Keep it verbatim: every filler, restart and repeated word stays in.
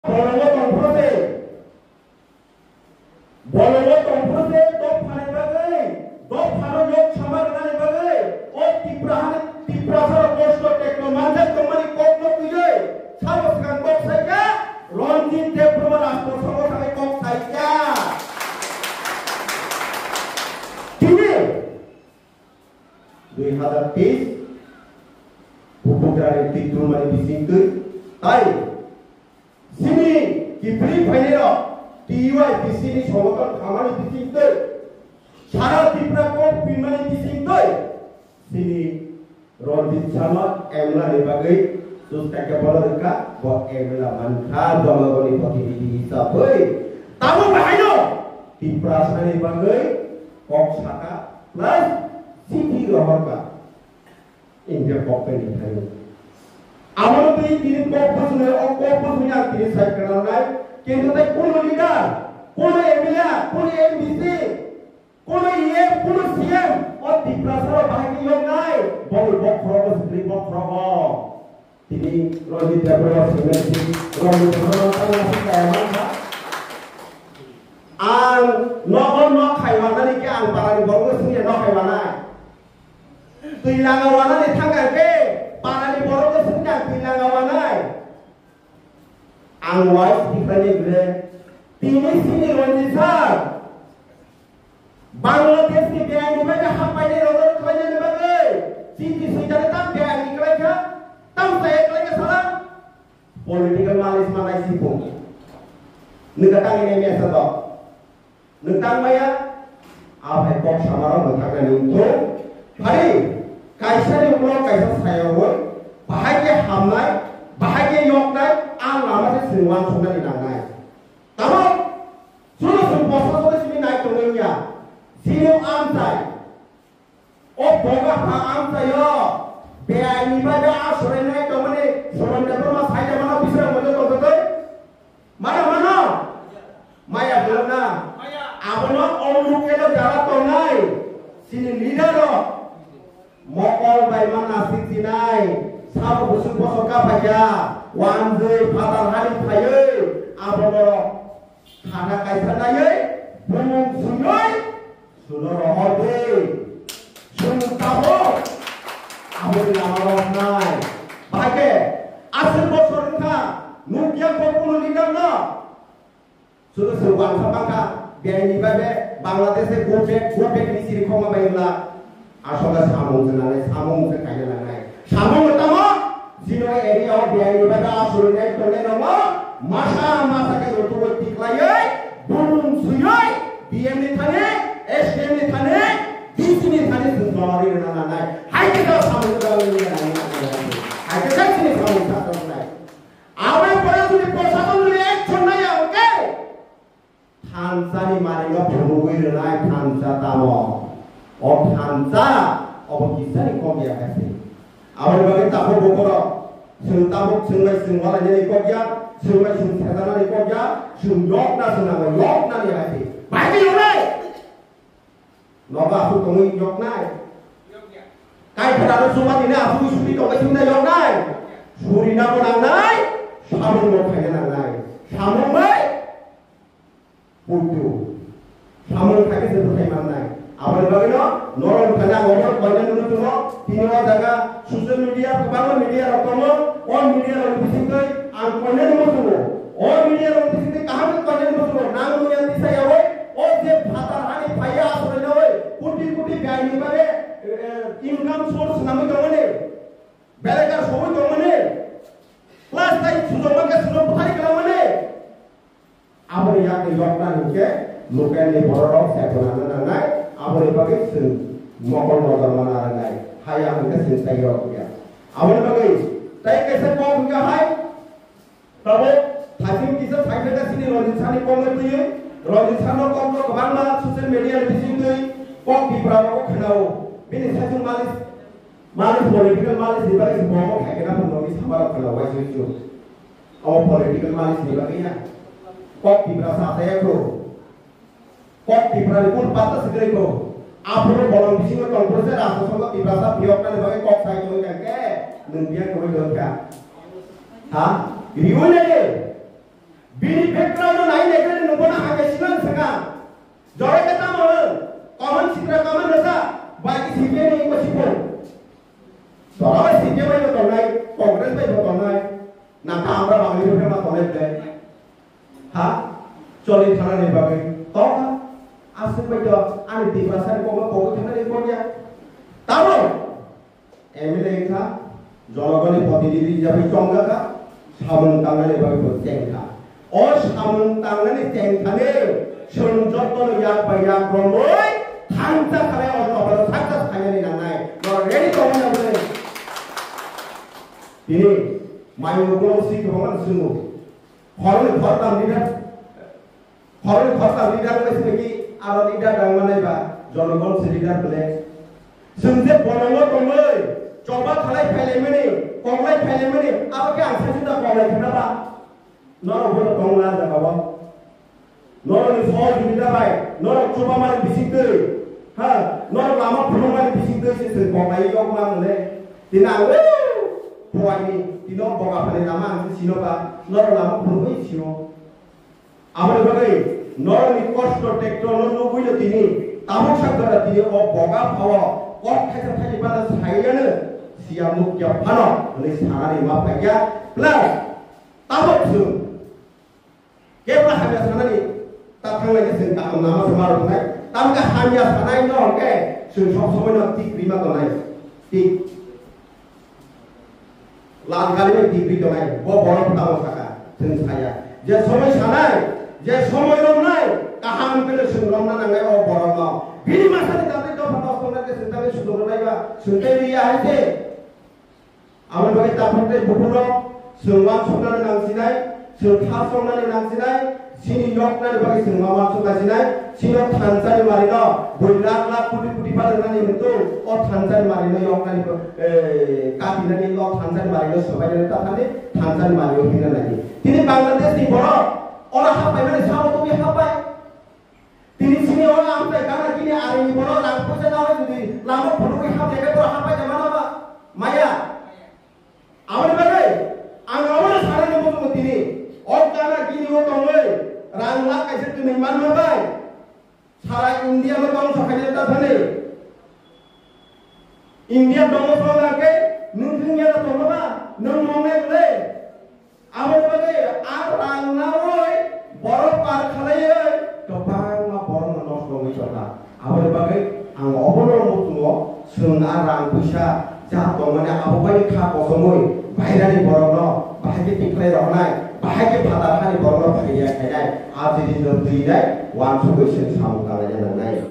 Bolongo tongphuru se, bolongo tongphuru se dophani bagwi, dophano yok sama rwnani bagwi, o Tipra hani, Tiprasarok kosto tekno manjak tongmani kokno twiwi, sabo swkang kok saikha, Ranjit Debbarma Rajprasad thangwi kok saikha. Tini dui hazar teis Bubagrani twi tongmani bisingtwi tai chini kiphilwi phainairok T Y P C ni songothon khamani bisingtwi sara Tripura kok pinmani bisingtwi chini Ranjit Sharma M L A ni bagwi sus kaisa bono rwkha, bo M L A mankha, jonogoni protinidhi hisabwi. Tamo bahaino Tiprasani bagwi kok sakha plus chithi rohorkha India kok bai ni thaio. Abono twi tini kok bujwnai, o kok bujwnai ang tini sai kwnanai, kintu tai kuno leader, kuno M L A, kuno M D C, kuno E M, kuno C M, o Tiprasarok bahai khe yoknai, boni bokhorogo, sikri bokhorogo. Tini Ranjit Debbarma swinai si, Ranjit Debbarma tamo si kaya mankha. Ang nogo nok khai wanani khe ang parani borokno swngya nok khai wanai. Twi langa wanani thangkha khe parani borokno swngya twi langa wanai. Ang wai sidi khlainai bre. Tini sini Ranjit sir. Bangladesh ni beaini bagwi happainai rogwi khlainani bagwi chini swijani tam beaini khlaikha, tam chaya khlaikha sala. Political malis manai sipung. Nwkha tangwi nai mesa to. Nwng tang maya, aphai kok samarok mwthaknai nwng thung. Phari, kaisa ni ulo kaisa sayawi, bahai khe hamnai, bahai khe yoknai, ang lama se swrwng wansuknani nangnai. Tamo, chwng chwng bwsa chwng simi nai tongwi ya. Chini amchai. O boga ha amchaio. Beaini bai be aswrwng nai tongmani, Soron Debbarma sai tongmano bising mojo tongtotoi. Mano, mano. Maya belok na. Abono o lukeno jara tongnai. Chini leader rok. Mokol bai ma nasik sinai, sabo busuk bosok ka phaikha, wanjwi phatar hari phaiwi, abono khana kaisa naiwi, bumung swiwi, suno rohor di, sung tabo, aboni lama rohornai. Bahai khe, aswk bosor wngkha, nukya kok kuno leader no. Sudu se wansa bangkha, beaini bai be Bangladesh se go back, go back ni siri khoma bai wngla. Aswk samung se nangnai, samung se kaina nangnai. Samung tamo, jino area o beaini bai be aswrwng nai tongnai rokno, masa masa khe youtube o tiklaiwi, bumung swiwi, D M ni thani, S D M ni thani, D C ni thani se jawari rwna nangnai. Hai khe ta samung se nangnai, hai khe ta chini samung sa tongnai. Aboni pore jodi prosason jodi action naiya hwnkhe, thansa ni malik no phunugwi rwnai thansa tamo. O thansa obo kisa ni kok ya kha se. Aboni bagwi tabuk bukhoro chwng tabuk chwng bai chwng walainani kok ya, chwng bai chwng sejanani kok ya, chwng yokna se nango, yokna ni hai se. Bai khe yoknai. Nogo aswk tongwi yoknai. Kaiphera no chuma tini aswk suri tongwi suri na yoknai. Suri na bo nangnai, samung no khaina nangnai. Samung bai puitu. Samung khai se bwthai mannai. Aboni bagwi no norok thani ang obo koina nunu tongo. Tini o jaga social media, kwbangma media rok tongo. O media rok bisingtwi ang koina nunu tongo. O media rok bisingtwi kaham khe koina nunu tongo. Nang muya tisa yawi. O je phatar hani phaiya aswrwinawi koti koti gaini bagwi, eh, income source swnamwi tongmani, belai kha sogwi tongmani, plus tai sujokma khe sujok bwthari kwlangmani. Aboni yakni yokna hinkhe local ni bororok setonani nangnai, aboni bagwi chwng mokol nodor mana rwnai, haya hinkhe chwng tai yok ya. Aboni bagwi tai kaisa kok hinkhe hai, Tabuk thaichung kisa saithaka chini Ranjit sani kokno twiwi, Ranjit sano kokno kwbangma social media ni bisingtwi kok Tipra rogo khwnao. Bini saichung malis, malis political malis ni bagwi se bomo khaikhe na phunukni samarok khwnao waisui chuk. Omo political malis ni bagwi ya. Kok Tipra sa saya kho. Kok Tipra ni kunu patta sikri ko. Aphuru bolong bisingo tongphuru se Rajya Sabha Tiprasa phiyoknani bagwi kok sai tongwi kha khe nwng biya kwrwi don kha. Ha? Riwi nai de. Ai, nai khe nung bono hamya sinani saka. Jora khe tamo hwn, common sitra common rwsa, bai khe C P M ni eko sipung. Jora bai C P M bai bo tongnai, Congress bai bo tongnai, na ta amra bangli bo phema tongnai ble. Ha? Choli thana ni bagwi. Tongkha. Aswk bai to ani Tiprasa ni kokno pogwi thana ni kokya. Tamo? M L A wngkha, jonogoni protinidhi hisabe chongjak kha, samung tangnani bagwi bo cheng kha. O samung tangnani cheng thani chwng jotono yak bai yak romwi thansa khalai o toboro success khainani nangnai. Norok ready tongwi nangwi. Tini mai ukolog si kwbangma swngmung. Khoroknwi khoroktham leader, khoroknwi khoroktham leader wngwi sini ki aro leader rang manai ba jonogol se leader bole. Chwng je bolongo tongwi choba khalai phailaimani, koklai phailaimani, abo khe ang saisida koklai khna ba. Norok bono tong la jaga o. Norok ni sohojogita bai, norok chuba mani bising twi, ha, norok lama phunuk mani bising twi se chwng koklai yok ma mole. Tini ang, woo, phuaini, tini o boga phani lama ang se sino ba, norok lama phunugwi sino. Aboni bagwi norokni kosto tekto no nugwino tini tabuk sakjora tini o boga phao kok khaisa thani bana saiyano siya mukya phano hwnwi sanani ma phaikya. Plus tabuk chwng kebla hamya sanani ta thanglai khe chwng kaham lama se ma rwkhnai. Tamkhe hamya sanai no hwnkhe chwng sob somoi no tik rima tongnai. Tik. Lal kali bai degree tongnai, bo borok tamo saka, chwng saya. Je somoi sanai, je somoi romnai, kaham khe chwng romna nangnai o borokno. Bini masa ni tablet dopha dos tongnai khe chwng tangwi sudok rwnai ba, chwng tei riya hai se. Aboni bagwi taphok tei buphurok chwng uansuknani nang sinai, chwng kha chongnani nang sinai, chini yoknani bagwi chwng ma uansuk nai sinai, chini o thansa ni mari no, bui lakh lakh koti koti pajaknani hintu, o thansa ni mari no yoknani, eh, katinani o thansa ni mari no swbainani tathani thansa ni mari o himna nai. Tini Bangladesh ni borok oro hapai mani samo tumi hapai. Tini sini oro amchai gana gini arini borok rang puisa na hoi jodi lama phunugwi hapjai khe borok hapai jama na ba? Maya. Aboni bagwi ang abono sanani muchungo tini. O gana gini o tongwi rang lakh kaisa twnwi manma bai sara India no tongsa khaina ta thani. India dongo song khe nwng thwngya na tongma ba nwng mongnai bwle. Aboni bagwi ang rang naui borok par khalaiwi kwbangma borokno nosto wngwi tongkha. Aboni bagwi ang obono muchungo chwng a rang puisa ja tongmani abo bai kha kosomwi bairani borokno bahai khe tikhlai roknai, bahai khe phatar hani borokno phaiya khainai, a jini no twinai uansugwi chwng samung tanglai nangnai.